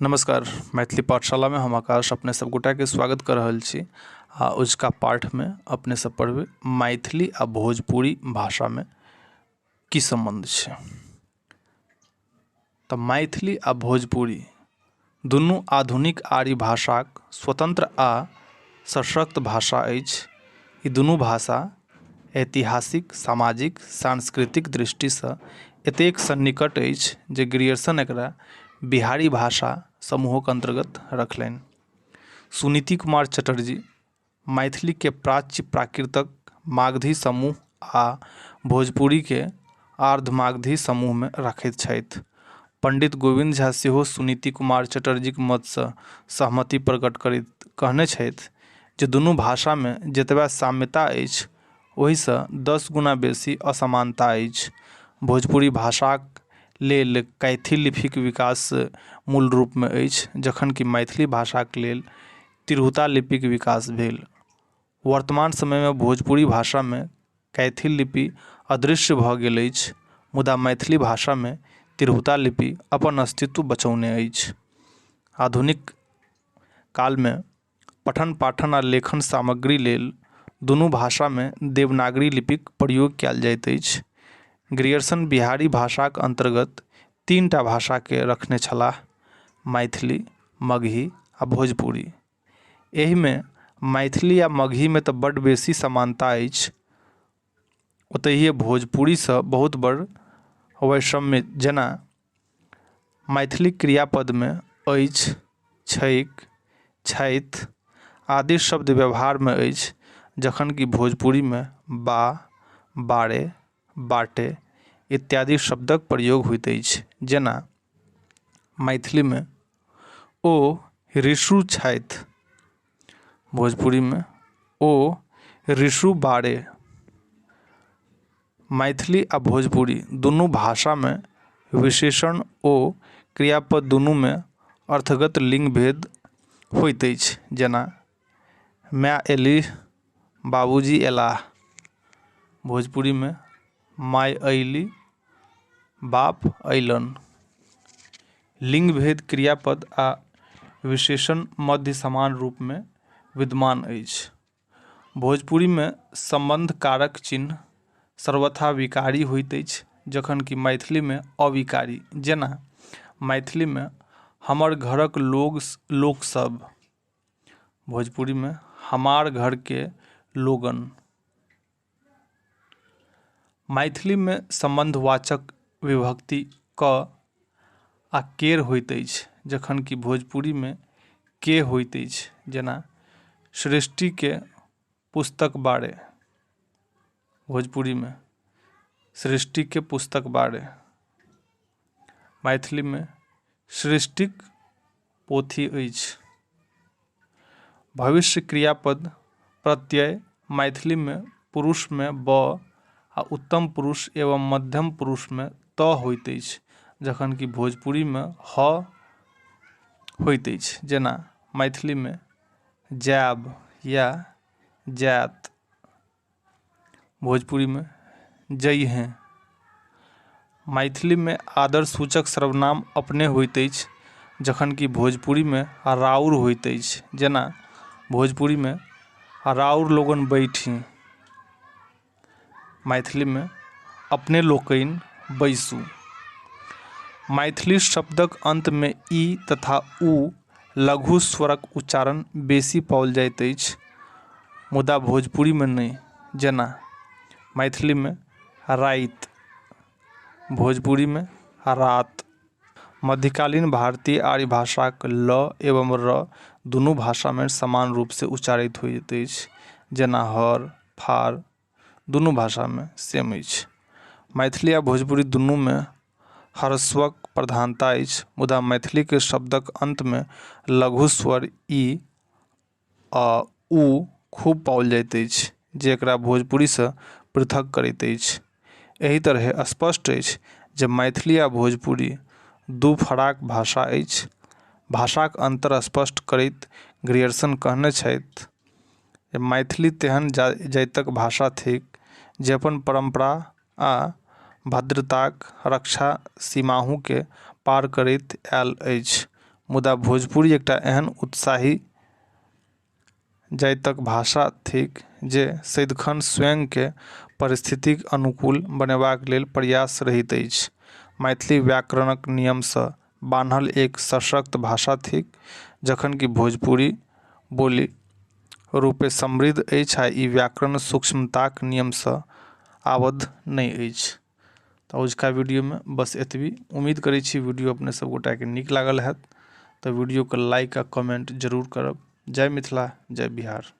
नमस्कार, मैथिली पाठशालामे हम आकाश अपने सब गोटाके स्वागत कऽ रहल छी। आ अजुका पाठमे अपने सब पढ़बै मैथिली आ भोजपुरी भाषामे की सम्बन्ध छै। तऽ मैथिली आ भोजपुरी दुनू आधुनिक आर्य भाषाक स्वतन्त्र आ सशक्त भाषा अछि। ई दुनू भाषा ऐतिहासिक, सामाजिक, सांस्कृतिक दृष्टिसँ एतेक सन्निकट अछि जे ग्रियर्सन एकरा बिहारी भाषा समूहक अन्तर्गत रखलनि। सुनीति कुमार चटर्जी मैथिलीके प्राच्य प्राकृतक मागधी समूह आ भोजपुरीके अर्धमागधी समूहमे रखैत छथि। पंडित गोविन्द झा सेहो सुनीति कुमार चटर्जीक मतसँ सहमति प्रकट करैत कहने छथि जे दुनू भाषामे जतबा साम्यता अछि ओहिसँ 10 गुना बेसी असमानता अछि। भोजपुरी भाषाक लेल कैथी लिपिक विकास मूल रूपमे अछि, जखन कि मैथिली भाषाक लेल तिरहुता लिपिक विकास भेल। वर्तमान समयमे भोजपुरी भाषामे कैथी लिपि अदृश्य भऽ गेल अछि, मुदा मैथिली भाषामे तिरहुता लिपि अपन अस्तित्व बचौने अछि। आधुनिक कालमे पठन पाठन आ लेखन सामग्री लेल दुनू भाषामे देवनागरी लिपिक प्रयोग कयल जाइत अछि। ग्रियर्सन बिहारी भाषाक अन्तर्गत 3टा भाषाके रखने छलाह: मैथिली, मगही आ भोजपुरी। एहिमे मैथिली आ मगहीमे तऽ बड्ड बेसी समानता अछि, ओतहिए भोजपुरीसँ बहुत बड़ वैषम्य, जेना मैथिली क्रियापदमे अछि, छैक, छथि आदि शब्द व्यवहारमे अछि, जखन कि भोजपुरीमे बा, बारे, बाटे इत्यादि शब्दक प्रयोग होइत अछि। जेना मैथिलीमे ओ ऋषु छथि, भोजपुरीमे ओ ऋषु बारे। मैथिली आ भोजपुरी दुनू भाषामे विशेषण ओ क्रियापद दुनूमे अर्थगत लिंग भेद होइत अछि। जेना माय एलीह, बाबूजी एलाह। भोजपुरीमे माय अयली, बाप अयलन। लिंग भेद क्रियापद आ विशेषण मध्य समान रूपमे विद्यमान अछि। भोजपुरीमे सम्बन्ध कारक चिन्ह सर्वथा विकारी होइत अछि, जखन कि मैथिलीमे अविकारी। जेना मैथिलीमे हमर घरक लोकसभ, भोजपुरीमे हमार घरके लोगन। मैथिलीमे सम्बन्धवाचक विभक्ति क आ केर होइत अछि, जखन कि भोजपुरीमे के होइत अछि। जेना सृष्टिके पुस्तक बारे, भोजपुरीमे सृष्टिके पुस्तक बारे। मैथिलीमे सृष्टिक पोथी अछि। भविष्य क्रियापद प्रत्यय मैथिलीमे पुरुषमे ब आ उत्तम पुरुष एवं मध्यम पुरुषमे त होइत अछि, जखन कि भोजपुरीमे ह होइत अछि। जेना मैथिलीमे जायब या जायत, भोजपुरीमे जइहें। मैथिलीमे आदर सूचक सर्वनाम अपने होइत अछि, जखन कि भोजपुरीमे राउर होइत अछि। जेना भोजपुरीमे राउर लोगन बैठी, मैथिलीमे अपने लोकनि बैसू। मैथिली शब्दक अन्तमे ई तथा उ लघु स्वरक उच्चारण बेसी पाओल जाइत अछि, मुदा भोजपुरीमे नहि। जेना मैथिलीमे राति, भोजपुरीमे रात। मध्यकालीन भारतीय आर्य भाषाक ल एवं र दुनू भाषामे समान रूपसँ उच्चारित होइत अछि। जेना हर, फार दुनू भाषामे सेम अछि। मैथिली आ भोजपुरी दुनूमे ह्रस्वक प्रधानता अछि, मुदा मैथिलीक शब्दक अन्तमे लघु स्वर ई आ उ खूब पाओल जाइत अछि, जे एकरा भोजपुरीसँ पृथक करैत अछि। एहि तरहेँ स्पष्ट अछि जे मैथिली आ भोजपुरी दू फराक भाषा अछि। भाषाक अन्तर स्पष्ट करैत ग्रियर्सन कहने छथि जे मैथिली तेहन जातिक भाषा थिक जे अपन परम्परा आ भद्रताक रक्षा सीमाहुकेँ पार करैत आयल अछि। मुदा भोजपुरी एकटा एहन उत्साही जाइतक भाषा थिक जे सदिखन स्वयंकेँ परिस्थितिक अनुकूल बनेबाक लेल प्रयास रहैत अछि। मैथिली व्याकरणक नियमसँ बान्हल एक सशक्त भाषा थिक जखन कि भोजपुरी बोली रूपे समृद्ध अछि आ ई व्याकरण सूक्ष्मताक नियमसँ आबद्ध नहि अछि। तऽ अजुका वीडियोमे बस एतबी। उम्मीद करै छी वीडियो अपने सब गोटाके नीक लागल हैत। तऽ वीडियोके लाइक आ कमेंट जरूर करब। जय मिथिला, जय बिहार।